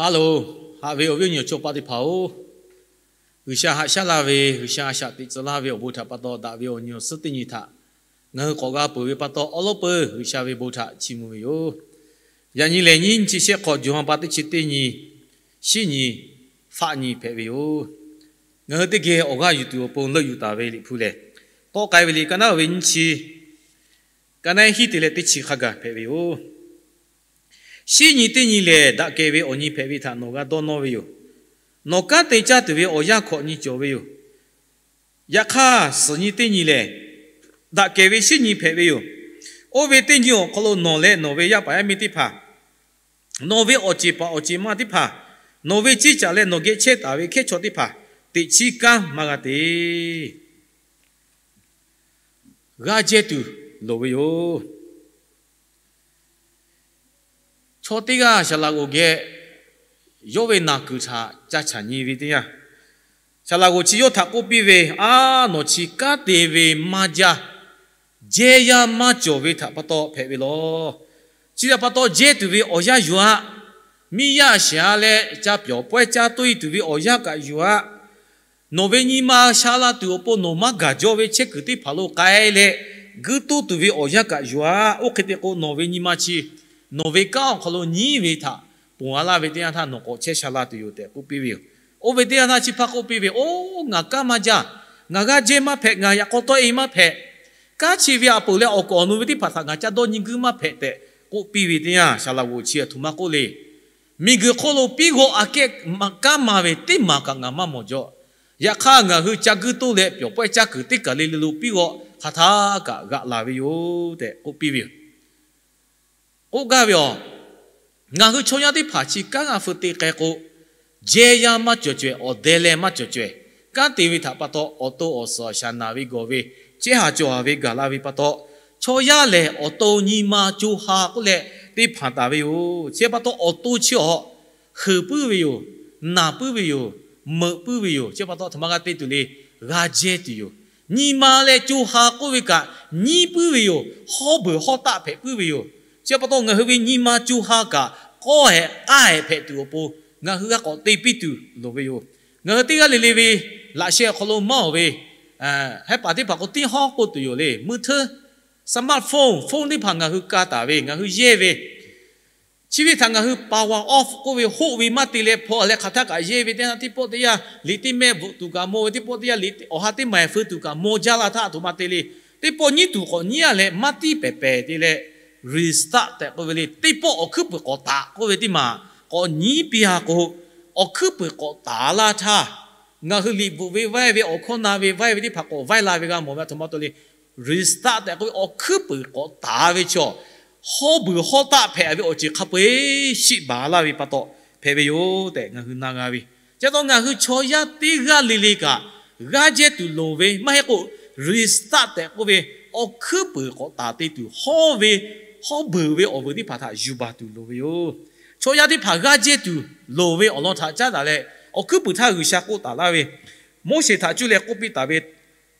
Hello, haꞈ ve awˬ viˉ awˬ nyi awˬ chawˇ paˆ teˇ hpaˍ-oˬ, G'uiˬsha haꞈ shaˉ laˇ ve, G'uiˬsha a shaꞈ teꞈ tcuh laˇ ve awˬ bon htaꞈ pa taw, daꞈ ve awˬ nyi awˬ suhˉ teˇ nyi htaꞈ ngaˬ hui k'awꞈ g'a peuˬ ve pa taw, awˉ lawˉ peuˬ G'uiˬsha ve bon htaꞈ chiˇ mvuh ve yoˬ. Yaꞈ nyi lehˬ, nyiˇ chi shehˆ hk'awꞈ, jawˬ ha pa teˇ chi teˇ nyi, shinˉ nyi, faˆ nyi hpehꞈ ve yoˬ. Ngaˬ hui teˇ geh awˬ g'aˇ yuˬ tuˬ awˬ pon leuˆ yuˬ taˍ ve Liꞈ hpu lehˬ, Tawˆ k'ai ve liꞈ ka naˉ ve nyiˇ chi, ka naˉ hiˉ te leh teˇ chi hk'a gaˬ hpehꞈ ve yoˬ. Shinˉ nyi teˇ nyi lehˬ, daꞈ kehˬ ve awˬ nyi hpehꞈ ve htaꞈ nawˬ g'a dawˇ nawˇ ve yoˬ. Nawˬ kanˉ te caˇ tuˬ ve awˬ yanˇ hkawꞈ nyi cawˬ ve yoˬ. Yaꞈ hk'aˇ, suhˍ nyi teˇ nyi lehˬ, daꞈ kehˬ ve shinˉ nyi hpehꞈ ve yoˬ. Oˇ ve teˇ nyi awˬ hk'aw lo nawˬ leh nawˬ ve yaˇ paˍ yaˇ miˇ teˇ hpaˍ, nawˬ ve awˬ ceˬ paˍ awˬ ceˬ ma teˇ hpaˍ, nawˬ ve ciˇ caꞈ leh nawˬ geh chehˇ taˍ ve hkehˉ chaw teˇ hpaˍ, teꞈ chiˉ kanˉ maˇ g'a te. G'aˇ jehˇ tuˬ loˍ ve yoˬ. Chaw teˇ g'aˇ saˍ laꞈ g'oˍ geh yawˇ ve naˬ kuiˬ htaꞈ ca chaꞈ nyi ve teˇ yanˇ, saˍ laꞈ g'oˍ chi yawˇ htaꞈ k'oˆ piˇ ve, A, nawˬ chi kanˉ te ve maˇ jaˇ. Jehˇ yaˇ maˇ cawˬ ve htaꞈ pa taw hpehꞈ ve laˬ. Chi htaꞈ pa taw, jehˇ tuˬ ve awˬ yanˇ yuˬ-aꞈ. Miˇ yaˇ shaˍ leh ca pyawˬ pawehˇ caˇ toˇ e tuˬ ve awˬ yanˇ kaꞈ yuˬ-aꞈ. Nawˬ ve nyi ma sha la tuˬ awˬ pon nawˬ maˇ gaˬ jaw ve chehˇ kuiˬ teˇ hpaˍ lo k'ai leh, guiˇ toˇ tuˬ ve awˬ yanˇ kaꞈ yuˬ-aꞈ. Oˇ hk'e te k'o, nawˬ ve nyi ma chi nawˬ ve kanˉ awˬ hk'aw lo nyiˉ ve htaꞈ ponˬ a laˇ ve teˇ yanˇ htaˇ nawˬ k'awꞈ chehˇ sha la tuˬ yoˬ tehꞈ k'oˆ piˇ ve yoˬ. Oˇ ve teˇ yanˇ htaˇ chi hpaˇ k'oˆ piˇ ve, Oˇ, ngaˬ kanˉ maˇ jaˇ. Ngaˬ g'aˇ jehˇ maˇ hpehꞈ. Ngaˬ yaꞈ k'aw tawˆ e maˇ hpehꞈ. Kanˉ chi ve a peuˬ leh awˬ kawꞈ awˬ nu ve teˇ hpaˍ htaꞈ ngaˬ ca dawˇ nyi guiˇ maˇ hpehꞈ tehꞈ k'oˆ piˇ ve teˇ yanˇ, saˍ laꞈ g'oˍ chi a htoꞈ ma k'oˆ le. Miˬguiˬ hk'oˆ lo piˇ g'awˆ aꞈ kehˉ kanˉ ma ve teˇ maˬ kaꞈ ngaˬ maˇ mawˬ jaw. Yaꞈ hk'aˇ, ngaˬ hui ca guiˇ toˇ leh pyawˬ pawehˇ caˇ kuiˬ teˇ kaˬ le le lo piˇ g'awˆ hk'aˬ htaˇ kaꞈ g'aꞈ laˬ ve yoˬ tehꞈ k'oˆ piˇ ve yoˬ. K'oˆ gaˇ ve aˬ, ngaˬ hui chaw yaˇ teˇ hpaˍ chi kanˉ g'a feu te k'ai k'o, jehˇ yaˇ maˇ cawˬ cawehˬ, awˬ deh leh maˇ cawˬ cawehˬ. Kanˉ te ve htaꞈ pa taw, awˬ to awˬ suhˍ awˬ shaˍ naˬ ve gawˬ ve, chehˇ haˍ cawˬ haˍ ve gaˬ la ve pa taw, chaw yaˇ lehˬ awˬ to nyi ma co ha k'oˆ leh te hpanˍ taˍ ve yoˬ. Chi pa taw, awˬ to chi awˬ heuˬ puiˉ ve yoˬ. Naˬ puiˉ ve yoˬ. Meuꞈ puiˉ ve yoˬ. Chi pa taw, a htoꞈ ma g'a te tuˬ le. G'aˇ jehˇ tuˬ yoˬ. Nyi ma leh co ha k'oˆ ve kaꞈ nyiˉ puiˉ ve yoˬ. Hawˉ beuˬ hawˉ taˆ hpehꞈ puiˉ ve yoˬ. Chi pa taw, ngaˬ hui ve nyi ma co ha kaꞈ k'awˇ hehꞈ k'aˇ hehꞈ hpehꞈ tuˬ awˬ pon, ngaˬ hui g'a k'awꞈ te piˇ tuˬ loˍ ve yoˬ. Ngaˬ hui teˇ g'aˇ le le ve laꞈ sheh awˬ hk'aw lo maˇ awˬ ve, hehˉ paˍ teˇ hpaˍ k'o, tiˉ hawˉ k'oˆ tuˬ yoˬ le. Mui hteˇ, smartphone, phone teˇ hpaˍ ngaˬ hui ka taˍ ve, ngaˬ hui yehˇ ve, chi ve htaꞈ ngaˬ hui power off k'oˆ ve, hoˆ ve maˇ te leh hpaw leh hk'aˬ htaˇ kaꞈ yehˇ ve teˇ yanˇ, teˇ pawˆ teˇ yanˇ liꞈ teˇ mehˆ bvuhꞈ tuˬ kaꞈ maw ve, teˇ pawˆ teˇ yanˇ liꞈ awˬ ha teˇ maˬ feu tuˬ kaꞈ maw jaˇ la htaˇ, a htoꞈ ma te le. Teˇ pawˆ nyiˉ tuˬ k'awꞈ nyiˉ a leh maˇ tiˉ pehˍ pehˍ te leh, restart tehꞈ k'oˆ ve le. Teˇ pawˆ awˬ hkuiˉ puiˍ k'awꞈ taˍ k'oˆ ve teˇ maˬ k'awꞈ nyiˉ piˇ a k'o, awˬ hkuiˉ puiˍ k'awꞈ taˍ laˇ htaˇ, ngaˬ hui liꞈ bvuhꞈ ve vaiˇ ve, awˬ hkawˇ na ve vaiˇ ve teˇ hpaˍ k'awꞈ vaiˇ la ve g'a mawˬ ve, a htoꞈ ma te le. Restart tehꞈ k'oˆ ve awˬ hkuiˉ puiˍ k'awꞈ taˍ ve chaw, hawˉ beuˬ hawˉ taˆ hpehꞈ ve awˬ ceuˬ hk'a peu-eˬ shiˆ baˬ laˇ ve pa taw hpehꞈ ve yoˬ tehꞈ ngaˬ hui na g'a ve. Chi pa taw, ngaˬ hui chaw yaˇ teˇ g'aˇ le le kaꞈ g'aˇ jehˇ tuˬ loˍ ve, maˇ heˆ k'o, restart tehꞈ k'oˆ ve awˬ hkuiˉ puiˍ k'awꞈ taˍ te tuˬ, hawˉ ve, hawˉ beuˬ ve awˬ vuiˬ teˇ hpaˍ htaꞈ yuˬ baˬ tuˬ loˍ ve yoˬ. Chaw yaˇ teˇ hpaˍ g'aˇ jehˇ tuˬ loˍ ve awˬ lawn htaꞈ caˉ daꞈ leh, awˬ hkuiˉ puiˍ htaˇ G'uiˬsha k'oˆ taˍ laˇ ve, Moˉseˍ htaꞈ cuˇ leh k'oˆ piˇ taˍ ve,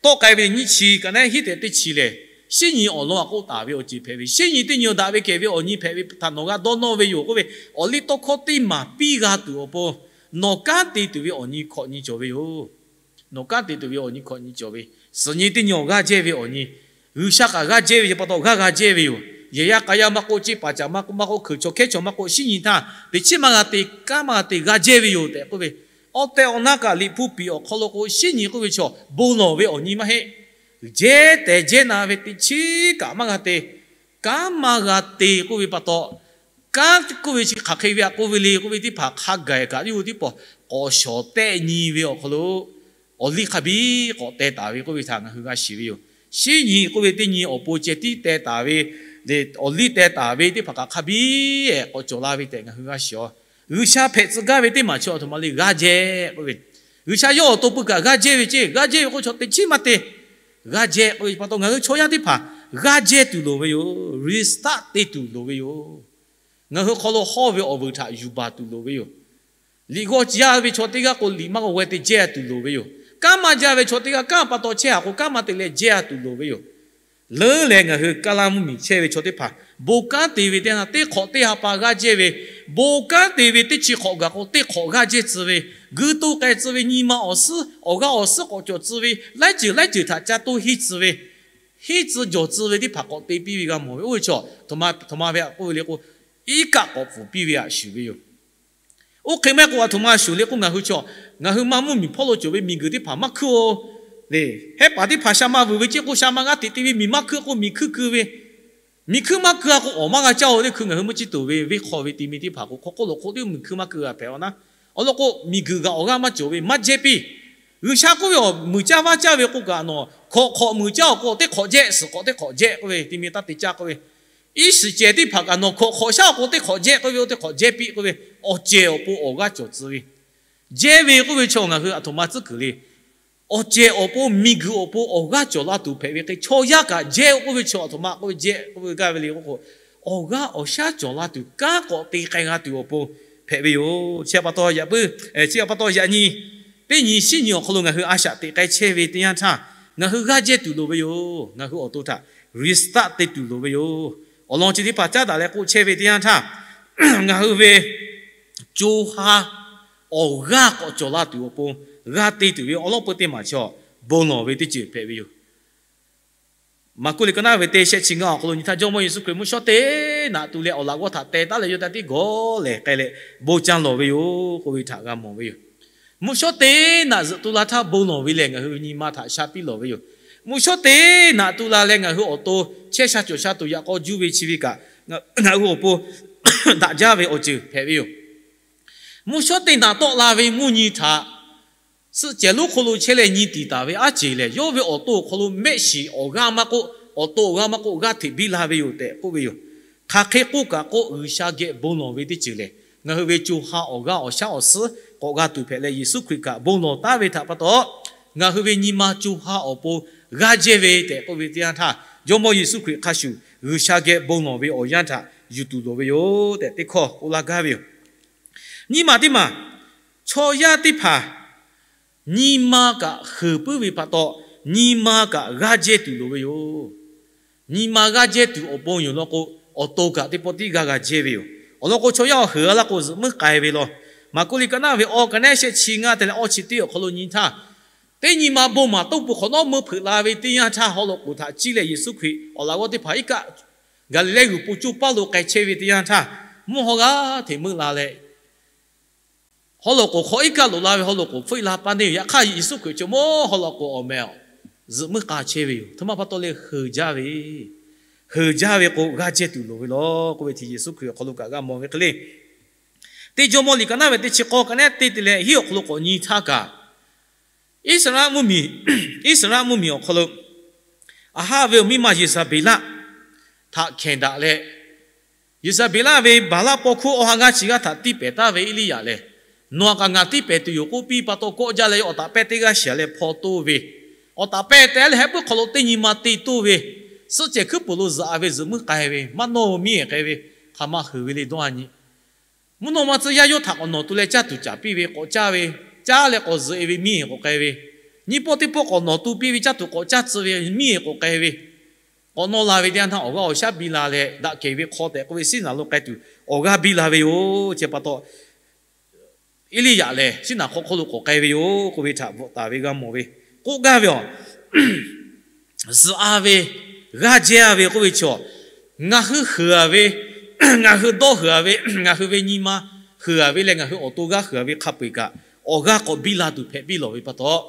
Tawˆ k'ai ve nyiˇ chi, ka naˉ hiˉ tehꞈ teˇ chi lehˬ, shinˉ nyi awˬ lawn a k'oˆ taˍ ve awˬ ceuˬ hpehꞈ ve, shinˉ nyi teˇ nyi awˬ daꞈ ve kehˬ ve awˬ nyi hpehꞈ ve htaꞈ nawˬ g'a dawˇ nawˇ ve yoˬ k'oˆ ve, awˬ liˇ tawˇ hkawˇ teˇ maˬ piˇ g'a tuˬ awˬ pon, nawˬ kanˉ te tuˬ ve awˬ nyi hkawꞈ nyi cawˬ ve yoˬ. Nawˬ kanˉ te tuˬ ve awˬ nyi hkawꞈ nyi cawˬ ve, suhˍ nyi teˇ nyi awˬ g'aˇ jehˇ ve awˬ nyi, G'uiˬsha kaꞈ g'aˇ jehˇ ve pa taw g'aˇ g'a jehˇ ve yoˬ. Yehˬ yaˇ k'a yaˇ maˇ k'oˆ, ceˇ paˍ caꞈ maˇ k'oˆ, maˇ k'oˆ hkeuꞈ chaw hkehˉ chaw maˇ k'oˆ, shinˉ nyi htaˇ teꞈ chiˉ maˇ g'a te, kanˉ maˇ g'a te, g'a jehˇ ve yoˬ tehꞈ k'oˆ ve, awˬ tehˬ awˬ na kaꞈ Liꞈ hpu piˍ awˬ hk'aw lo k'o, shinˉ nyi k'oˆ ve chaw bon lawˬ ve awˬ nyi maˇ heˆ. Jehˇ tehˬ jehˇ na ve teꞈ chiˉ kaꞈ maˇ g'a te, kanˉ maˇ g'a te k'oˆ ve pa taw, kanˉ k'oˆ ve chi hk'aˬ hk'e ve a k'oˆ ve le k'oˆ ve teˇ hpaˍ hk'a gaˬ kaꞈ, yawˇ hui teˇ pawˆ k'awꞈ shawˍ tehˆ nyi ve awˬ hk'aw lo awˬ liˇ hk'a biˉ k'awꞈ teh taˍ ve k'oˆ ve htaꞈ ngaˬ hui g'a shiˍ ve yoˬ. Shinˉ nyi k'oˆ ve teˇ nyi awˬ pon ceh tiˉ teh taˍ ve, awˬ liˇ teh taˍ ve teˇ hpaˍ kaꞈ hk'a biˉ k'awꞈ cawˬ la ve tehꞈ ngaˬ hui g'a shiˍ a. G'uiˬsha hpehꞈ tcuh gaˇ ve teˇ maˬ chi a htoꞈ ma le, g'aˇ jehˇ k'oˆ ve, G'uiˬsha yawˇ awˬ to pui kaꞈ g'aˇ jehˇ ve ceˇ, g'aˇ jehˇ ve k'o chaw teꞈ chiˉ maˇ te, g'aˇ jehˇ k'oˆ ve pa taw ngaˬ hui chaw yaˇ teˇ hpaˍ g'aˇ jehˇ tuˬ loˍ ve yoˬ. Restart te tuˬ loˍ ve yoˬ. Ngaˬ hui hk'aw lo hawˇ ve awˬ vuiˬ htaꞈ yuˬ baˬ tuˬ loˍ ve yoˬ. Liꞈ g'awˇ jaˇ ve chaw teˇ g'aˇ k'o, liꞈ maˇ g'awˇ g'aˇ te jehˇ tuˬ loˍ ve yoˬ. Kanˉ maˇ jaˇ ve chaw teˇ g'aˇ kanˉ pa taw chehˇ a k'o, kanˉ maˇ te leh jehˇ a tuˬ loˍ ve yoˬ. leuˉ leh ngaˬ hui Kaˇ laˇ mvuhˇmiˬ chehˇ ve chaw teˇ hpaˍ bon kanˉ te ve teˇ yanˇ, teˇ hk'awꞈ teˇ ha pa g'aˇ jehˇ ve, bon kanˉ te ve teˇ chi hk'awꞈ gaˬ k'o teˇ hk'awꞈ g'aˇ jehˇ tcuh ve, g'uiˇ toˇ k'ai tcuh ve, nyi ma awˬ suhˉ awˬ g'aˇ awˬ suhˉ k'awꞈ cawˬ tcuh ve, laiˉ ceuˬ laiˉ ceuˬ htaꞈ ca toˇ henˇ tcuh ve, henˇ tcuh jawˬ tcuh ve teˇ hpaˍ k'awꞈ te piˇ ve g'a mawˬ ve. Oˇ ve chaw, aˬ htoꞈ ma ve k'oˆ ve le k'o, iˉ kaˆ k'awꞈ pfuhˍ piˇ ve htaꞈ shuˍ ve yoˬ. Oˇ hk'e maˇ k'o, aˬ htoꞈ ma shuˍ le k'o, ngaˬ hui chaw, ngaˬ hui maˇ mvuhˇmiˬ hpawˇ lo cawˬ ve miˬguiˬ teˇ hpaˍ maˇ hkuiˇ-oˬ le. Hehˉ paˍ teˇ hpaˍ sha ma vuiˬ ve ceˇ k'o, sha ma g'aˇ teꞈ te ve miˬ maˇ hkuiˇ k'o, miˬ hkuiˇ keu ve, miˬ hkuiˇ maˇ keu-a k'o, awˬ maˇ g'a caˇ-oˬ le. Hkui ngaˬ hui mvuhˇ ciˇ toˍ ve venˇ hk'aw ve te mi teˇ hpaˍ k'o, hk'aw k'oˆ lawˬ hk'oˆ teˇ miˬ hkuiˇ maˇ keu g'a hpehꞈ-a naˉ. Awˬ lawn k'o, miˬguiˬ g'aꞈ awˬ g'aˇ maˇ cawˬ ve maˇ jehˇ piˇ. G'uiˬsha k'oˆ ve, awˬ muiˬ caˇ vaˇ caˇ ve k'o kaꞈ, nawˬ hkawꞈ hk'awꞈ muiˬ caˇ-oˬ k'o, teˇ hk'awꞈ jehˇ, suhˍ hk'awꞈ teˇ hk'awꞈ jehˇ k'oˆ ve, te mi taˇ te caˇ k'oˆ ve, iˉ shiˍ cehˬ teˇ hpaˍ kaꞈ nawˬ hkawꞈ hk'awꞈ shaˉ-oˬ k'o, teˇ hk'awꞈ jehˇ k'oˆ ve, oˇ teˇ hk'awꞈ jehˇ piˇ k'oˆ ve, awˬ cehˬ awˬ pon awˬ g'aˇ cawˬ tcuh ve, jehˇ ve k'oˆ ve chaw ngaˬ hui aˬ htoꞈ ma tcuhˉ kuiˬ le. Awˬ cehˬ awˬ pon miˬguiˬ awˬ pon awˬ g'aˇ cawˬ la tuˬ hpehꞈ ve hk'e, chaw yaˇ kaꞈ jehˇ-oˬ k'oˆ ve chaw aˬ htoꞈ ma k'oˆ ve jehˇ k'oˆ ve gaˇ ve le k'oˆ k'o, awˬ g'aˇ awˬ shaˉ cawˬ la tuˬ kanˉ k'awꞈ te k'ai g'a tuˬ awˬ pon hpehꞈ ve yoˬ. Chi pa taw yaꞈ puiˉ, chi pa taw yaꞈ nyi, teˇ nyi shiˉ nyi awˬ hk'aw lo ngaˬ hui a shaꞈ teꞈ k'ai chehˇ ve teˇ yanˇ htaˇ, ngaˬ hui g'aˇ jehˇ tuˬ loˍ ve yoˬ. Ngaˬ hui awˬ to htaꞈ respect te tuˬ loˍ ve yoˬ. Awˬ lawn chi teˇ hpaˍ caˉ daꞈ leh k'oˆ chehˇ ve teˇ yanˇ htaˇ, ngaˬ hui ve co ha awˬ g'aˇ k'awꞈ cawˬ la tuˬ awˬ pon g'a te tuˬ ve awˬ lawn peu teˇ maˬ chaw bon lawˬ ve teˇ ceuˬ hpehꞈ ve yoˬ. Maˍkuˆ liꞈ ka naˉ ve teˇ shehˆ chi ngaˇ awˬ hk'aw lo nyi htaˇ, Jawˇmawˇ Yeˍsuˆ Hkriꞈ mvuhˇ shawˉ teˇ naꞈ tu leh awˬ laꞈ g'awˇ htaꞈ teh taˉ leh yawˇ htaꞈ tiˉ gawˬ lehˬ k'ai leh bon ca lawˬ ve yoˬ k'oˆ ve htaꞈ g'a mawˬ ve yoˬ. Mvuhˇ shawˉ teˇ naꞈ zuhꞈ tu la htaˇ bon lawˬ ve lehˬ, ngaˬ hui ve nyi ma htaꞈ sha piˇ lawˬ ve yoˬ. Mvuhˇ shawˉ teˇ naꞈ tu la leh ngaˬ hui awˬ to chehˇ sha cawˬ sha tuˬ yaꞈ k'aw juˇ ve chi ve kaꞈ, ngaˬ hui awˬ pon daꞈ jaˇ ve awˬ ceuˬ hpehꞈ ve yoˬ. Mvuhˇ shawˉ teˇ naꞈ tawˆ la ve mvuhˇ nyi htaꞈ suhˆ cehˬ lonˉ hk'aw lo chehˇ leh nyi tiˍ taˍ ve aˉ ceˬ lehˬ, yawˇ ve awˬ to awˬ hk'aw lo mehˆ shiˍ awˬ g'aˇ maˇ k'oˆ, awˬ to awˬ g'aˇ maˇ k'oˆ, g'aˇ hteꞈ biˇ la ve yoˬ tehꞈ k'oˆ ve yoˬ. Hk'aˬ hk'e k'oˆ kaꞈ k'oˆ, G'uiˬsha geh bon lawˬ ve teˇ ceuˬ lehˬ, ngaˬ hui ve co ha awˬ g'aˇ awˬ shaˉ awˬ suhˉ k'awꞈ g'a tuˬ hpehꞈ leh, Yeˍsuˆ Hkriꞈ kaꞈ bon lawˬ taˉ ve htaꞈ pa taw, ngaˬ hui ve nyi ma co ha awˬ pon g'aˇ jehˇ ve tehꞈ k'oˆ ve teˇ yanˇ htaˇ, Jawˇmawˇ Yeˍsuˆ Hkriꞈ hk'a shuˍ G'uiˬsha geh bon lawˬ ve awˬ yanˇ htaꞈ yuˬ tuˬ loˍ ve yoˬ tehꞈ teˇ hkawˇ k'oˆ laˇ gaˇ ve yoˬ. Nyiˇ maˬ teˇ maˬ, chaw yaˇ teˇ hpaˍ nyi ma kaꞈ heuˬ puiˉ ve pa taw, nyi ma kaꞈ g'aˇ jehˇ tuˬ loˍ ve yoˬ. Nyi ma g'aˇ jehˇ tuˬ awˬ pon yoˬ law k'o, awˬ to kaꞈ teˇ pawˆ tiˉ g'aˇ g'a jehˇ ve yoˬ. Awˬ lawn k'o, chaw yaˇ awˬ heuˬ a laˇ k'o, zuhꞈ muiˉ k'ai ve law. Maˍkuˆ liꞈ ka naˉ ve awˬ ka nehˉ shehˆ chi ngaˇ te leh awˇ chi teˇ awˬ hk'aw lo nyi htaˇ, teˇ nyi ma bon maˍ toˇ pui hk'awꞈ nawˉ meuˇ hpeuꞈ la ve teˇ yanˇ htaˇ, haw loꞈ k'oˍ htaꞈ ciˇ leh Yeˍsuˆ Hkriꞈ awˬ laꞈ g'awˇ teˇ hpaˍ iˉ kaˆ Gaˍliˍlehˇ g'uiˬ po coˇ paˇ lo k'ai chehˇ ve teˇ yanˇ htaˇ, mvuhˇ haw g'aˇ hteꞈ meuˇ la leh, haw loꞈ k'oˍ hk'awꞈ iˉ kaˆ loꞈ la ve haw loꞈ k'oˍ hpfuhˆ la paˇ neˇ ve. Yaꞈ hk'aˇ, Yeˍsuˆ Hkriꞈ chi mvuhˇ haw loꞈ k'oˍ awˬ meh zuhꞈ muiˉ k'a chehˇ ve yoˬ. Htoꞈ ma pa taw leh heuˬ jaˇ ve, heuˬ jaˇ ve k'o, g'aˇ jehˇ tuˬ loˍ ve law k'oˆ ve htaꞈ Yeˍsuˆ Hkriꞈ awˬ hk'aw lo kaꞈ g'a mawˬ ve hk'e le. Teˇ Jawˇmawˇ liꞈ ka naˉ ve teˇ chi k'awˇ ka nehˉ teˇ te leh hiˉ awˬ hk'aw lo k'awꞈ nyi htaˇ kaꞈ, Iˉsaˍreˍlaˆ mvuhˇmiˬ, Iˉsaˍreˍlaˆ mvuhˇmiˬ awˬ hk'aw lo Aˍhaˆ ve awˬ miˇ ma Yeˍzaˍbeˍlaˆ htaꞈ hkenˍ daꞈ leh, Yeˍzaˍbeˍlaˆ ve Baˍlaˆ paw hkuˇ awˬ ha g'aˇ chi g'aˇ htaꞈ tiˇ pehˍ taˍ ve Eˇliˇyaꞈ lehˬ, nawˬ kaꞈ ngaˬ tiˇ pehˍ tuˬ yoˬ k'oˆ piˇ pa taw, kawˆ jaˇ leh yawˇ awˬ taꞈ pehˇ teˇ g'aˇ shiˍ leh hpaw toˇ ve, awˬ taꞈ pehˇ teh leh heh puiˉ hk'aw lo teˇ nyi ma te toˇ ve, suhˆ cehˬ hkuiˉ puiˍ lo zuhꞈ-a ve zuhꞈ muiˉ k'ai ve, maˇ nawˇ miˇ-ehˍ k'ai ve, hk'aˬ ma heuˬ ve le dawˇ-a nyi. Mvuhˇ naw ma tcuh yaˇ yawˇ htaꞈ k'awꞈ nawˬ tu leh caˇ tuˬ caˍ piˇ ve k'awꞈ caˇ ve, caˇ leh k'awꞈ zuhꞈ-e ve miˇ-ehˍ k'awꞈ k'ai ve, nyiˇ pawˆ teˇ pawˆ k'awꞈ nawˬ tu piˇ ve caˇ tuˬ k'awꞈ caˇ tcuh ve miˇ-ehˍ k'awꞈ k'ai ve, k'awꞈ nawˇ la ve teˇ yanˇ htaˇ awˬ g'aˇ awˬ shaˉ biˇ la leh, daꞈ kehˬ ve hk'aw tehꞈ k'oˆ ve siˉ naˍ lo k'ai tuˬ awˬ g'aˇ biˇ la ve yoˬ. Chi pa taw, Eˇliˇyaꞈ lehˬ siˉ naˍ hk'aw hk'oˆ lo k'awꞈ k'ai ve yoˬ k'oˆ ve htaꞈ bvuhꞈ taˍ ve g'a mawˬ ve, k'oˆ gaˇ ve aˬ zuhꞈ-a ve, g'aˇ jehˇ-a ve k'oˆ ve chaw, ngaˬ hui heuˬ-a ve, ngaˬ hui dawˇ heuˬ-a ve, ngaˬ hui ve nyi ma heuˬ-a ve leh ngaˬ hui awˬ to g'aˇ heuˬ-a ve hk'a peu-eˬ kaꞈ, awˬ g'aˇ k'awꞈ biˇ la tuˬ hpehꞈ piˇ lawˬ ve pa taw,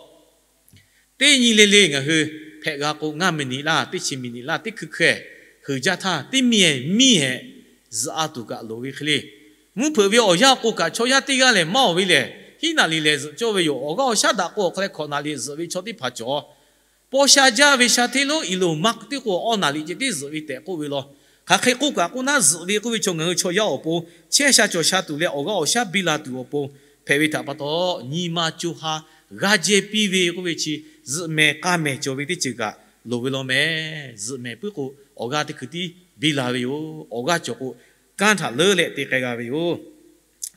teˇ nyi le le ngaˬ hui hpehꞈ g'a k'o, ngaˇ miˬ niꞈ laˇ, teˇ chi miˬ niꞈ laˇ, teˇ hkui hkui-ehˍ heuˬ jaˇ htaˇ, teˇ miˬ-ehˍ miˇ-ehˍ zuhꞈ-a tuˬ kaꞈ loˍ ve hk'e le. Mvuhˇ hpeuꞈ ve awˬ yanˇ k'o kaꞈ, chaw yaˇ teˇ g'aˇ lehˬ maˇ-oˬ ve lehˬ, hiˉ naˍ liꞈ lehˬ zuhꞈ cawˇ ve yoˬ. Awˬ g'aˇ awˬ shaˉ daꞈ k'o awˬ hk'aw leh hkawꞈ naˍ liꞈ zuhꞈ ve chaw teˇ hpaˍ cawˬ. Paw sha jaˇ ve sha hteˇ lonˉ Elon Musk teˇ k'o awˇ naˍ liꞈ ceh tiˉ zuhꞈ ve tehꞈ k'oˆ ve law. Hk'aˬ hk'e k'oˆ kaꞈ k'oˆ naˉ, zuhꞈ ve k'oˆ ve chaw ngaˬ hui chaw yaˇ awˬ pon chehˇ sha cawˬ sha tuˬ leh awˬ g'aˇ awˬ shaˉ biˇ la tuˬ awˬ pon hpehꞈ ve htaꞈ pa taw, nyi ma co ha g'aˇ jehˇ piˇ ve k'oˆ ve chi, zuhꞈ mehˍ k'a mehˍ cawˬ ve teˇ ceuˬ kaꞈ loˍ ve law mehˍ. Zuhꞈ mehˍ puiˉ k'o, awˬ g'aˇ teˇ hkui tiˉ biˇ la ve yoˬ. Awˬ g'aˇ cawˬ k'o, kanˉ htaꞈ leuˉ leh te k'ai g'a ve yoˬ.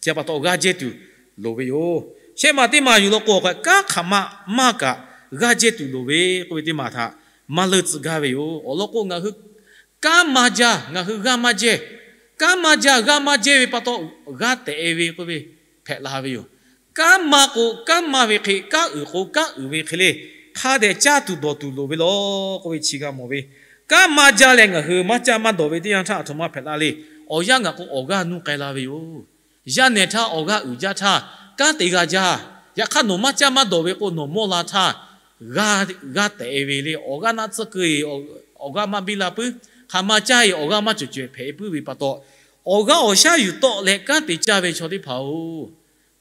Chi pa taw g'aˇ jehˇ tuˬ loˍ ve yoˬ. Shehˆ ma teˇ ma yuˬ law k'o, awˬ hk'aw kanˉ hk'aˬ ma maˇ kaꞈ g'aˇ jehˇ tuˬ loˍ ve k'oˆ ve teˇ ma htaꞈ maˇ leuˆ tcuh gaˇ ve yoˬ. Awˬ lawn k'o, ngaˬ hui kanˉ maˇ jaˇ, ngaˬ hui g'aˇ maˇ jehˇ. Kanˉ maˇ jaˇ, g'aˇ maˇ jehˇ ve pa taw, g'aˇ tehꞈ e ve k'oˆ ve hpehꞈ la ve yoˬ. Kanˉ maˇ k'o, kanˉ maˇ ve hk'e, kanˉ uiˍ k'o, kanˉ uiˍ ve hk'e le, hk'a dehꞈ caˇ tuˬ dawˬ tuˬ loˍ ve law k'oˆ ve chi g'a mawˬ ve. Kanˉ maˇ jaˇ leh ngaˬ hui maˇ caˇ maˇ dawˬ ve teˇ yanˇ htaˇ, aˬ htoꞈ ma hpehꞈ la le. Awˬ yanˇ ngaˬ k'o, awˬ g'aˇ nuˇ k'ai la ve yoˬ. Yaˇ nehˬ htaˇ awˬ g'aˇ uiˍ jaˇ htaˇ, kanˉ te g'a jaˇ. Yaꞈ hk'aˇ, nawˬ maˇ caˇ maˇ dawˬ ve k'o, nawˬ mawˇ la htaˇ, g'aˇ, g'aˇ tehꞈ e ve le. Awˬ g'aˇ naˆ tcuhˇ keu-e, awˬ g'aˇ maˇ biˇ la puiˉ. Hk'aˬ ma caˇ-e, awˬ g'aˇ maˇ cawˬ cawehˬ hpehꞈ puiˉ ve pa taw, awˬ g'aˇ awˬ shaˉ yuˬ tawˆ leh kanˉ te caˇ ve chaw teˇ hpaˍ-oˬ,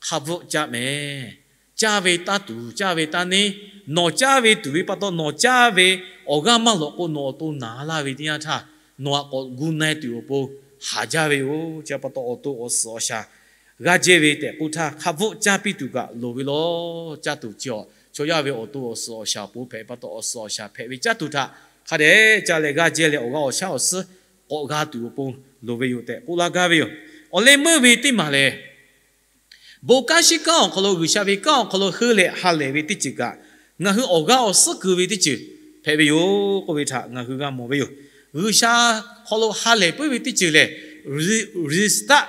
hk'a bvuhˆ caˇ mehˍ. Caˇ ve taˇ tuˬ, caˇ ve taˇ neˇ. Nawˬ caˇ ve tuˬ ve pa taw, nawˬ caˇ ve awˬ g'aˇ maˇ lawꞈ k'o, nawˬ awˬ to naˍ laˇ ve teˇ yanˇ htaˇ, nawˬ aꞈ k'awꞈ gu na-e tuˬ awˬ pon haˍ jaˇ ve yoˬ. Chi pa taw, awˬ to awˬ suhˍ awˬ shaˍ g'a jehˇ ve tehꞈ k'oˆ htaˇ, hk'a bvuhˆ caˇ piˇ tuˬ kaꞈ loˍ ve law. Caˇ tuˬ chi-a, chaw yaˇ ve awˬ to awˬ suhˍ awˬ shaˍ awˬ pon hpehꞈ pa taw, awˬ suhˍ awˬ shaˍ hpehꞈ ve caˇ tuˬ htaꞈ hk'a dehꞈ ca leh g'a jehˇ leh, awˬ g'aˇ awˬ shaˉ awˬ suhˉ k'awꞈ g'a tuˬ awˬ pon loˍ ve yoˬ tehꞈ k'oˆ laˇ gaˇ ve yoˬ. Awˬ leh meuˇ ve teˇ maˬ lehˬ, bon kanˉ shiˉ kanˉ awˬ hk'aw lo, G'uiˬsha ve kanˉ awˬ hk'aw lo heuˆ leh ha lehˬ ve teˇ ceuˬ kaꞈ, ngaˬ hui awˬ g'aˇ awˬ suhˉ keu ve teˇ ceuˬ hpehꞈ ve yoˬ k'oˆ ve htaꞈ ngaˬ hui g'a mawˬ ve yoˬ. G'uiˬsha hk'aw lo ha lehˬ puiˉ ve teˇ ceuˬ lehˬ, restart,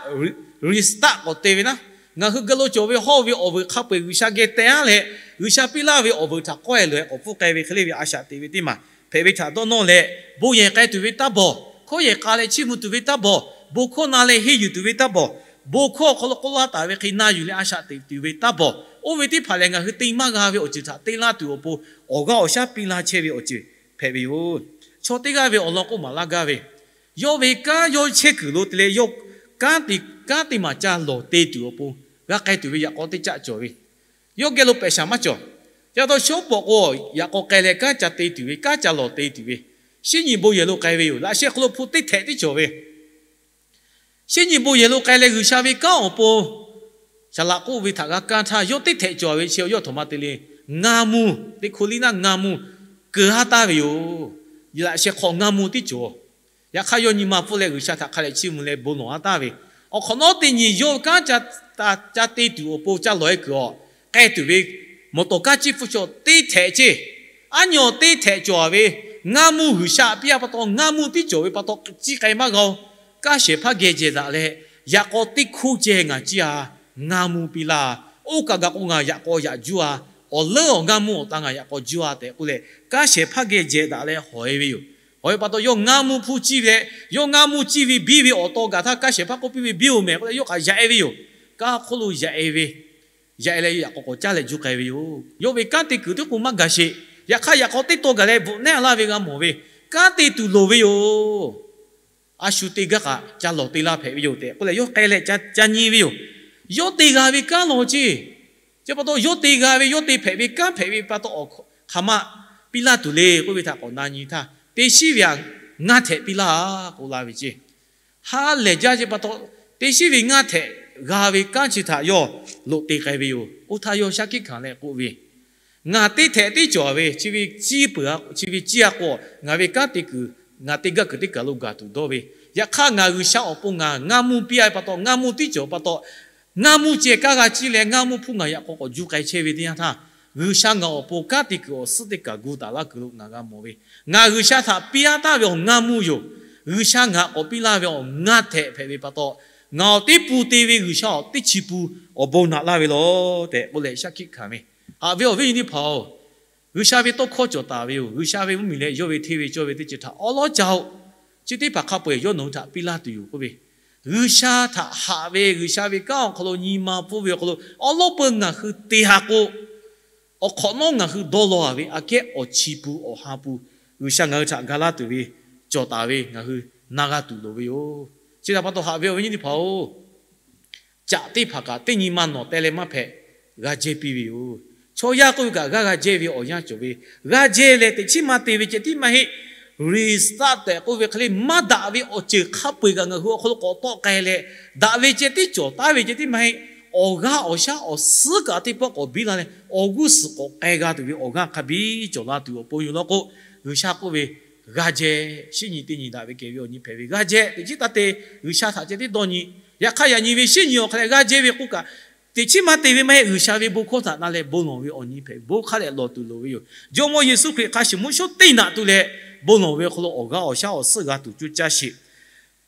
restart k'awꞈ te ve naˉ, ngaˬ hui geh lo cawˬ ve hawˇ ve awˬ veuˬ hk'a peu-eˬ G'uiˬsha geh teh-a leh, G'uiˬsha piˇ laˇ ve awˬ veuˬ htaꞈ k'awehˇ loꞈ-e k'awꞈ pfuhˇ k'ai ve hk'e le ve a shaꞈ teꞈ ve teˇ maˬ hpehꞈ ve htaꞈ dawˇ nawˇ leh, bon yehˬ k'ai tuˬ ve taˇ bawˬ, hkawˇ yehˬ k'a leh chiˇ mvuh tuˬ ve taˇ bawˬ, bon hkawˇ na leh henˇ yuˬ tuˬ ve taˇ bawˬ, bon hkawˇ awˬ hk'aw lo k'oˆ laˇ taˍ ve hk'e na yuˬ leh a shaꞈ teꞈ tuˬ ve taˇ bawˬ, oˇ ve teˇ hpaˍ lehˬ ngaˬ hui te maˇ g'a ve awˬ ceuˬ htaꞈ te laˇ tuˬ awˬ pon, awˬ g'aˇ awˬ shaˉ piˇ laˇ chehˇ ve awˬ ceuˬ hpehꞈ ve yoˬ. Chaw teˇ g'aˇ ve awˬ lawn k'oˆ maˍ laˇ gaˇ ve, yawˇ ve kanˉ yawˇ chehˇ kuiˬ lo te leh, yawˇ kanˉ te, kanˉ te maˍ ca lawˬ te tuˬ awˬ pon g'a k'ai tuˬ ve yaꞈ k'aw teˇ caˆ cawˬ ve, yawˇ geh lo pehꞈ shaˍ maˇ cawˬ. Chi pa taw shawˉ pawˍ k'o, yaꞈ k'aw k'ai leh kanˉ ca te tuˬ ve, kanˉ ca lawˬ te tuˬ ve, shinˉ nyi bon yehˬ lo k'ai ve yoˬ. Laꞈ sheh hk'aw lo hpu teˇ htehꞈ tiˉ cawˬ ve, shinˉ nyi bon yehˬ lo k'ai leh G'uiˬsha ve kanˉ awˬ pon, saˍ laꞈ k'oˆ ve htaꞈ g'a kanˇ htaˇ, yawˇ teˇ htehꞈ cawˬ ve chi yawˇ htoꞈ ma te le, ngaˇ mvuhˇ, teˇ hko liˇ naˉ ngaˇ mvuhˇ keu haˉ taˍ ve yoˬ. Laꞈ sheh hk'aw ngaˇ mvuhˇ tiˉ cawˬ. Yaꞈ hk'aˇ, yawˇ nyi ma pfuhˇ leh G'uiˬsha htaꞈ hk'a dehꞈ chiˇ mvuh leh bon lawˬ haˉ taˍ ve, awˬ hk'awꞈ nawˉ teˇ nyi yawˇ kanˉ ca te tuˬ awˬ pon ca lawˬ-e kuiˬ awˬ k'ai tuˬ ve mawˬ tawˍ kanˉ ciˇ hpfuhˇ chaw teˇ htehꞈ ceˇ, aˉ nyi awˬ teˇ htehꞈ cawˬ-a ve, ngaˇ mvuhˇ G'uiˬsha piˇ-a pa taw, ngaˇ mvuhˇ tiˉ cawˬ ve pa taw, ciˇ k'ai maˇ g'a-oˬ. Kanˉ shehˍ hpaˇ geh jehˬ daꞈ leh, yaꞈ k'aw teˇ hkoˇ ceh ngaˬ ciˇ-a, ngaˇ mvuhˇ piˇ laˇ. Oˇ kaꞈ gaˬ k'o, ngaˬ yaꞈ k'aw yaꞈ juˇ-a, awˬ leuˉ awˬ ngaˇ mvuhˇ awˬ ta ngaˬ yaꞈ k'aw juˇ-a tehꞈ k'oˆ leh, kanˉ shehˍ hpaˇ geh jehˬ daꞈ leh hawˬ-e ve yoˬ. Hawˬ-e pa taw, yawˇ ngaˇ mvuhˇ hpu ciˇ leh, yawˇ ngaˇ mvuhˇ ciˇ ve biˇ ve awˬ taw gaˬ htaˇ, kanˉ shehˍ hpaˇ k'oˆ piˇ ve biˇ-oˬ mehˍ k'oˆ leh, yawˇ kaꞈ yaꞈ-e ve yoˬ. Kanˉ hk'oˆ lo yaꞈ-e ve, yaꞈ-e leh yaꞈ k'aw k'awꞈ caˇ leh juˇ k'ai ve yoˬ. Yawˇ ve kanˉ te kuiˬ teˇ k'o maˇ gaˬ sheˍ. Yaꞈ hk'aˇ, yaꞈ k'aw teˇ taw gaˬ leh bvuhꞈ nehˉ laˇ ve g'a mawˬ ve, kanˉ te tuˬ loˍ ve yoˬ. A shu te gaˇ kaꞈ ca lawˬ te laˇ hpehꞈ ve yoˬ tehꞈ k'oˆ leh, yawˇ k'ai leh ca nyi ve yoˬ. Yawˇ te g'a ve kanˉ law ceˇ. Chi pa taw, yawˇ te g'a ve, yawˇ te hpehꞈ ve kanˉ hpehꞈ ve pa taw, awˬ hk'aˬ ma piˇ laˇ tuˬ le k'oˆ ve htaꞈ k'awꞈ na nyi htaˇ, teˇ shiˉ ve htaꞈ ngaˇ htehꞈ piˇ laˇ k'oˆ laˇ ve ceˇ. Ha lehˬ jaˇ ceˇ pa taw, teˇ shiˉ ve ngaˇ htehꞈ g'a ve kanˉ chi htaꞈ yawˇ loꞈ te k'ai ve yoˬ. Oˇ htaˇ yawˇ shaˉ hkiˆ hkanˍ leh k'oˆ ve, Ngaˬ teˇ htehꞈ tiˉ cawˬ ve, chi ve ciˇ peuˬ, chi ve ciˇ-a k'o, ngaˬ ve kanˉ te kuiˬ, ngaˬ te gaˇ kuiˬ teˇ kaˬ lo gaˬ tuˬ dawˇ ve, yaꞈ hk'aˇ ngaˬ G'uiˬsha awˬ pon ngaˬ ngaˇ mvuhˇ piˇ-a ve pa taw, ngaˇ mvuhˇ tiˉ cawˬ pa taw, ngaˇ mvuhˇ ceh kaˇ g'a ciˇ leh ngaˇ mvuhˇ hpu ngaˬ yaꞈ k'aw k'awꞈ juˇ k'ai chehˇ ve teˇ yanˇ htaˇ, G'uiˬsha ngaˬ awˬ pon kanˉ te kuiˬ awˬ suhˉ teˇ kaˬ gu taˍ laˇ kuiˬ lo ngaˬ g'a mawˬ ve, ngaˬ G'uiˬsha htaꞈ piˇ-a taˍ ve awˬ ngaˇ mvuhˇ yoˬ. G'uiˬsha ngaˬ k'awꞈ piˇ laˇ ve awˬ ngaˇ htehꞈ hpehꞈ ve pa taw, ngaˬ awˬ teˇ pun te ve G'uiˬsha awˬ teˇ chi pun awˬ bon naꞈ laˇ ve law tehꞈ k'oˆ leh shaˉ hkiˆ hkanˍ ve, haꞈ ve awˬ viˉ nyi teˇ hpaˍ-oˬ, G'uiˬsha ve tawˇ hkawˇ cawˬ taˍ ve yoˬ. G'uiˬsha ve mvuhˇmiˬ leh yawˇ ve hteˇ ve cawˇ ve teˇ ceuˬ htaꞈ awˉ lawˉ ca-oˬ. Chi teˇ hpaˍ hk'a peu-eˬ yawˇ nawˬ hui htaꞈ piˇ laˇ tuˬ yoˬ k'oˆ ve, G'uiˬsha htaꞈ haꞈ ve, G'uiˬsha ve kanˉ awˬ hk'aw lo nyi ma pfuhˇ ve awˬ hk'aw lo awˉ lawˉ peu ngaˬ hui te ha k'o, awˬ hk'awꞈ nawˉ ngaˬ hui dawˇ law-a ve aꞈ kehˉ awˬ chi pun awˬ ha pun G'uiˬsha ngaˬ hui htaꞈ ga laˇ tuˬ ve cawˬ taˍ ve ngaˬ hui na g'a tuˬ loˍ ve yoˬ. Chi htaꞈ pa taw haꞈ ve awˬ viˉ nyi teˇ hpaˍ-oˬ, caꞈ teˇ hpaˍ kaꞈ teˇ nyi ma nawˬ teh leh maˇ hpehꞈ, g'a jehˇ piˇ ve yoˬ. Chaw yaˇ k'oˆ ve kaꞈ g'aˇ g'a jehˇ ve awˬ yanˇ cawˬ ve, g'a jehˇ leh teꞈ chiˉ maˇ te ve ceh tiˉ maˇ heˆ. Restart tehꞈ k'oˆ ve hk'e le, maˇ daꞈ ve awˬ ceuˬ hk'a peu-eˬ kaꞈ ngaˬ hui awˬ hk'aw lo k'awꞈ tawˆ k'ai leh, daꞈ ve ceh tiˉ cawˬ taˍ ve ceh tiˉ maˇ heˆ. Awˬ g'aˇ awˬ shaˉ awˬ suhˉ kaꞈ teˇ pawˆ k'awꞈ biˇ la leh, awˬ g'uˇ suhˍ k'awꞈ k'ai g'a tuˬ ve awˬ g'aˇ hk'a biˇ cawˬ la tuˬ awˬ pon yoˬ law k'o, G'uiˬsha k'oˆ ve, g'a jehˇ, shinˉ nyi teˇ nyi daꞈ ve kehˬ ve awˬ nyi hpehꞈ ve g'a jehˇ, teꞈ chiˉ taˇ te, G'uiˬsha htaꞈ ceh tiˉ dawˇ nyi. Yaꞈ hk'aˇ yaꞈ nyi ve shinˉ nyi awˬ hk'aw leh g'a jehˇ ve k'oˆ kaꞈ, Teꞈ chiˉ maˇ te ve maˇ heˆ. G'uiˬsha ve bon hkawˇ htaꞈ na leh bon lawˬ ve awˬ nyi hpehꞈ ve, bon hk'a dehꞈ lawˬ tuˬ loˍ ve yoˬ. Jawˇmawˇ Yeˍsuˆ Hkriꞈ hk'a shuˍ mvuhˇ shawˉ teˇ naꞈ tuˬ leh bon lawˬ ve awˬ hk'aw lo awˬ g'aˇ awˬ shaˉ awˬ suhˉ g'a tuˬ coˇ caˇ sheˍ.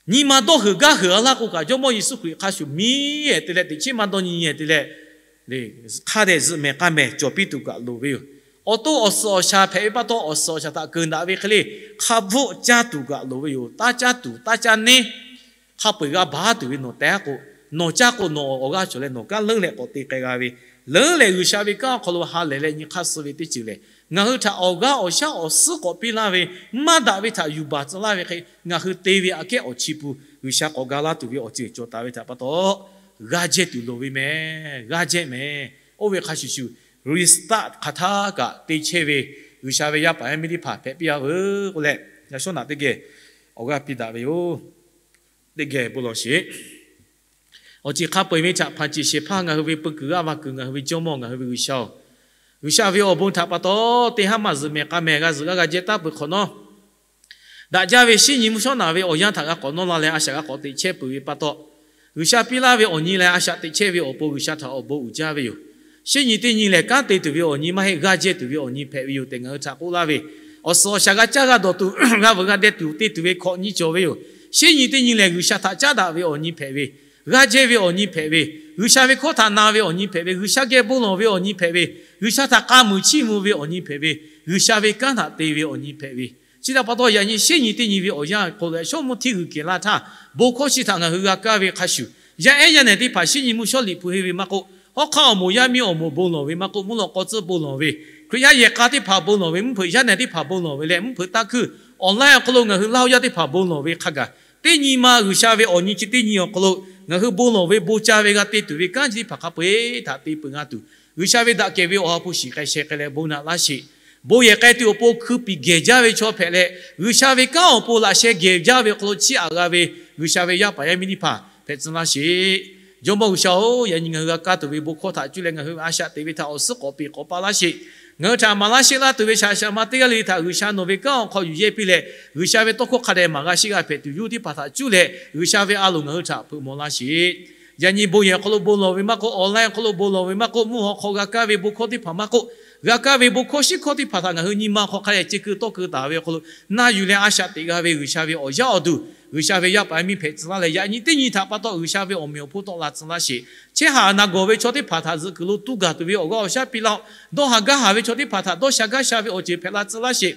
Nyi ma dawˇ heuˬ gaˇ heuˬ a laˇ k'o kaꞈ, Jawˇmawˇ Yeˍsuˆ Hkriꞈ hk'a shuˍ miˇ ehˍ te leh teꞈ chiˉ maˇ dawˇ nyi nyi ehˍ te leh, hk'a dehꞈ zuhꞈ mehˍ k'a mehˍ cawˬ piˇ tuˬ kaꞈ loˍ ve yoˬ. Awˬ to awˬ suhˍ awˬ shaˍ hpehꞈ ve pa taw, awˬ suhˍ awˬ shaˍ htaꞈ keunˍ daꞈ ve hk'e le, hk'a bvuhˆ caˇ tuˬ kaꞈ loˍ ve yoˬ. Taˇ caˇ tuˬ, taˇ caˇ neˉ, hk'a peu-eˬ g'a baˬ tuˬ ve nawˬ tehꞈ k'o, nawˬ caˇ k'o nawˬ awˬ g'aˇ cawˬ leh nawˬ kanˉ leuˉ leh k'awꞈ te k'ai g'a ve, leuˉ leh G'uiˬsha ve kanˉ awˬ hk'aw lo ha lehˬ leh nyi hk'aˇ suh ve teˇ ceuˬ lehˬ, ngaˬ hui htaꞈ awˬ g'aˇ awˬ shaˉ awˬ suhˉ k'awꞈ piˇ laˇ ve, maˇ daꞈ ve htaꞈ yuˬ baˬ tcuh laˇ ve hk'e, ngaˬ hui te ve aꞈ kehˉ awˬ chi pun G'uiˬsha k'awꞈ ga laˇ tuˬ ve awˬ ceuˬ cawˬ taˍ ve htaꞈ pa taw, g'aˇ jehˇ tuˬ loˍ ve mehˍ, g'aˇ jehˇ mehˍ. Oˇ ve hk'a shuˍ shuˍ, restart hk'aˬ htaˇ kaꞈ te chehˇ ve G'uiˬsha ve yaˇ paˍ yaˇ miˇ teˇ hpaˍ hpehꞈ piˇ-a veuˬ k'oˆ leh, yaꞈ shawˉ naꞈ teˇ geh awˬ g'aˇ piˇ daꞈ ve yoˬ. Teˇ geh bon lawˬ sheˍ. Awˬ ceuˬ hk'a peu-eˬ ve htaꞈ hpanˍ ceˬ shehˍ hpaˇ ngaˬ hui ve peu kuiˬ g'aˇ va kuiˬ ngaˬ hui ve Jawˇmawˇ ngaˬ hui ve G'uiˬsha-oˬ, G'uiˬsha ve awˬ bon htaꞈ pa taw teˇ haˉ maˇ zuhꞈ mehˍ k'a mehˍ g'a zuhꞈ g'aˇ g'a jehˇ taˉ peuˬ hk'awꞈ nawˉ, daꞈ jaˇ ve shinˉ nyi mvuhˇ shawˉ naꞈ ve awˬ yanˇ htaꞈ g'a k'awꞈ nawˇ la leh a shaꞈ g'a k'awꞈ teꞈ chehˇ peuˬ ve pa taw, G'uiˬsha piˇ laˇ ve awˬ nyi leh a shaꞈ teꞈ chehˇ ve awˬ pon G'uiˬsha htaꞈ awˬ bon uiˍ jaˇ ve yoˬ. Shinˉ nyi teˇ nyi lehˬ, kanˉ te tuˬ ve awˬ nyi maˇ heˆ, g'aˇ jehˇ tuˬ ve awˬ nyi hpehꞈ ve yoˬ tehꞈ ngaˬ hui htaꞈ k'oˆ laˇ ve, awˬ suhˍ awˬ shaˍ g'a caˇ g'a dawˬ tuˬ, g'a veuꞈ g'a deh tuˬ te tuˬ ve hkawꞈ nyi cawˬ ve yoˬ. Shinˉ nyi teˇ nyi lehˬ, G'uiˬsha htaꞈ caˉ daꞈ ve awˬ nyi hpehꞈ ve, g'aˇ jehˇ ve awˬ nyi hpehꞈ ve, G'uiˬsha ve hkawˇ htaꞈ na ve awˬ nyi hpehꞈ ve, G'uiˬsha geh bon lawˬ ve awˬ nyi hpehꞈ ve, G'uiˬsha htaꞈ k'a muiˬ chiˇ mvuh ve awˬ nyi hpehꞈ ve, G'uiˬsha ve kanˉ htaꞈ te ve awˬ nyi hpehꞈ ve. Chi htaꞈ pa taw, yaꞈ nyi shinˉ nyi teˇ nyi ve awˬ yanˇ hk'aw lo shawˉ mvuhˇ hteˇ g'uiˬ kehˬ laˇ htaˇ, bon hkawˇ chi htaꞈ ngaˬ hui g'a kaˇ ve hk'a shuˍ, yaˇ ehˉ yaˇ nehˬ teˇ hpaˍ shinˉ nyi mvuhˇ shawˉ liꞈ hpu henˇ ve maˇ k'oˆ, hawˉ hk'aˇ awˬ moˍ yaˇ miˇ awˬ moˍ bon lawˬ ve maˇ k'oˆ, mvuhˇ lawꞈ k'aw tcuhˇ bon lawˬ ve, Hkriꞈ yaˇ yehˬ k'a teˇ hpaˍ bon lawˬ ve, mvuhˇ hpeuꞈ yaˇ nehˬ teˇ hpaˍ bon lawˬ ve leh mvuhˇ hpeuꞈ taˇ hkuiˇ online awˬ hk'aw lo ngaˬ hui Laˇ huˍ yaˇ teˇ hpaˍ bon lawˬ ve hk'a gaˬ, teˇ nyi ma G'uiˬsha ve awˬ nyi chi teˇ nyi awˬ hk'aw lo ngaˬ hui bon lawˬ ve bon ca ve g'a te tuˬ ve kanˉ chi teˇ hpaˍ hk'a peu-eˬ htaꞈ te peuˬ g'a tuˬ, G'uiˬsha ve daꞈ kehˬ ve awˬ ha hpu shiˍ k'ai sheh k'ai leh bon naꞈ laˇ sheˍ. Bon yehˬ k'ai tuˬ awˬ pon hkui piˍ gehˬ jaˇ ve chaw hpehꞈ leh, G'uiˬsha ve kanˉ awˬ pon laꞈ sheh gehˬ jaˇ ve awˬ hk'aw lo chiˇ aꞈ g'a ve G'uiˬsha ve yaˇ paˍ yaˇ miˇ teˇ hpaˍ hpehꞈ tcuh laˇ sheˍ. Jawˇmawˇ G'uiˬsha-oˬ, yaꞈ nyi ngaˬ hui g'a kaˇ tuˬ ve bon hkawˇ htaꞈ cuˇ leh ngaˬ hui ve a shaꞈ teꞈ ve htaꞈ awˬ suhˉ k'awꞈ peˍ k'awꞈ pa laˇ sheˍ. Ngaˬ hui htaꞈ maˍ laˇ sheˆ laˇ tuˬ ve shaꞈ shaꞈ ma teˇ g'aˇ le le htaꞈ G'uiˬsha nawˬ ve kanˉ awˬ hk'aw yuˬ yehˇ piˇ leh, G'uiˬsha ve tawˇ hkawˇ hk'a dehꞈ maˍ g'a sheˆ g'a hpehꞈ tuˬ yoˬ teˇ hpaˍ htaꞈ cuˇ leh G'uiˬsha ve a loˍ ngaˬ hui htaꞈ hpeuꞈ maw laˇ sheˍ. Yaꞈ nyi bon yehˬ awˬ hk'aw lo bon lawˬ ve maˇ k'oˆ, online awˬ hk'aw lo bon lawˬ ve maˇ k'oˆ, mvuhˇ haw hk'aw g'a kaˇ ve bon hkawˇ teˇ hpaˍ maˇ k'oˆ, g'a kaˇ ve bon hkawˇ shinˉ hkawˇ teˇ hpaˍ htaꞈ ngaˬ hui nyi ma hk'aw hk'a dehꞈ ce keu tawˇ keu taˍ ve awˬ hk'aw lo na yuˬ leh a shaꞈ teꞈ g'a ve G'uiˬsha ve awˬ yaˇ awˬ duˬ, G'uiˬsha ve yaˇ paˍ yaˇ miˇ hpehꞈ tcuh laˇ leh, yaꞈ nyi teˇ nyi htaꞈ pa taw G'uiˬsha ve awˬ meꞈ awˬ hponˇ tawˆ la tcuh laˇ sheˍ. Chehˇ haꞈ na gawˬ ve chaw teˇ hpaˍ htaꞈ zuhꞈ kuiˬ lo tu gaˬ tuˬ ve awˬ g'aˇ awˬ shaˉ piˇ laˇ-oˆ. Dawˇ haˍ gaˇ haˍ ve chaw teˇ hpaˍ htaꞈ dawˇ sha gaˇ sha ve awˬ ceuˬ hpehꞈ la tcuh laˇ sheˍ.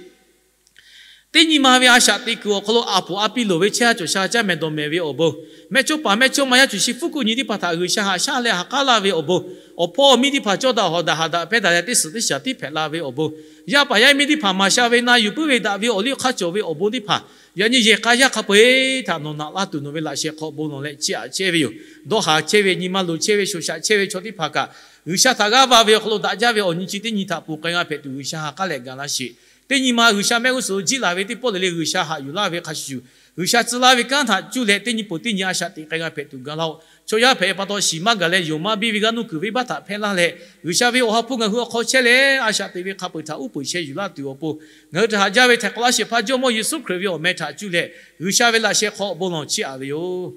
Teˇ nyi ma ve a shaꞈ teꞈ kuiˬ awˬ hk'aw lo aˬ poˍ a piˇ loˍ ve chehˇ ha cawˬ sha caˇ mehˍ dawˬ mehˍ ve awˬ bon, mehˇchawˇ paˍ mehˇchawˇma yaˇ cuˬ shi fuˉ kuˆ nyi teˇ hpaˍ htaꞈ G'uiˬsha haꞈ shaˉ leh haꞈ k'aˉ laˇ ve awˬ bon, awˬ hpawˇ awˬ miˇ teˇ hpaˍ cawˇ daꞈ hawˍ daꞈ haꞈ daꞈ pehˇ daꞈ leh teˇ suhˍ teˇ shaˍ tiˉ hpehꞈ la ve awˬ bon, yaˇ paˍ yaˇ miˇ teˇ hpaˍ maˍ sha ve na yuˬ puiˉ ve daꞈ ve awˬ liˇ hk'aˇ cawˬ ve awˬ bon teˇ hpaˍ, yaꞈ nyi yehˬ k'a yaˇ hk'a peu-eˬ htaꞈ nawˬ naꞈ laˇ tuˬ nawˬ ve laꞈ sheh hk'aw bon lawˬ leh chiˇ aꞈ chehˇ ve yoˬ. Dawˇ haˍ chehˇ ve, nyi ma loˍ chehˇ ve, shoˍ shaꞈ chehˇ ve chaw teˇ hpaˍ kaꞈ, G'uiˬsha htaꞈ g'aˇ va ve awˬ hk'aw lo daꞈ jaˇ ve awˬ nyi chi teˇ nyi htaꞈ ponˬ k'ai g'a hpehꞈ tuˬ G'uiˬsha ha k'aˉ leh gaˬ laˇ sheˍ. Teˇ nyi ma G'uiˬsha mehˆ g'uˇ suhˍ lo jiˇ laˬ ve teˇ pawˆ le le G'uiˬsha haꞈ yuˬ laˇ ve hk'a shuˍ shuˍ, G'uiˬsha tcuh laˇ ve kanˉ htaꞈ cuˇ leh teˇ nyi peuˬ teˇ nyi a shaꞈ teꞈ k'ai g'a hpehꞈ tuˬ gaˬ laˇ-oˆ. Chaw yaˇ hpehꞈ pa taw shiˍ maˇ gaˬ leh yonˍ maˇ biˇ ve g'aˇ nuˇ kuiˬ venˇbaˆ htaꞈ hpehˇ laˇ leh, G'uiˬsha ve awˬ ha hpu ngaˬ hui awˬ hk'aw chehˇ leh a shaꞈ teꞈ ve hk'a peu-eˬ htaꞈ uˉ peunˍ sheh yuˬ laˇ tuˬ awˬ pon, ngaˬ hui htaꞈ haꞈ jaˇ ve htaiˍ hk'awꞈ laˇ shehˍ hpaˇ Jawˇmawˇ Yeˍsuˆ Hkriꞈ ve awˬ meh htaꞈ cuˇ leh G'uiˬsha ve laꞈ sheh hk'aw bon lawˬ chiˇ aꞈ ve yoˬ.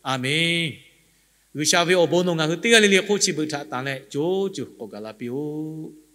Aˬmenˍ. G'uiˬsha ve awˬ bon nawˬ ngaˬ hui teˇ g'aˇ le le hk'oˆ chi beuꞈ htaꞈ tanˍ leh co co k'awꞈ gaˬ la piˇ-oˆ.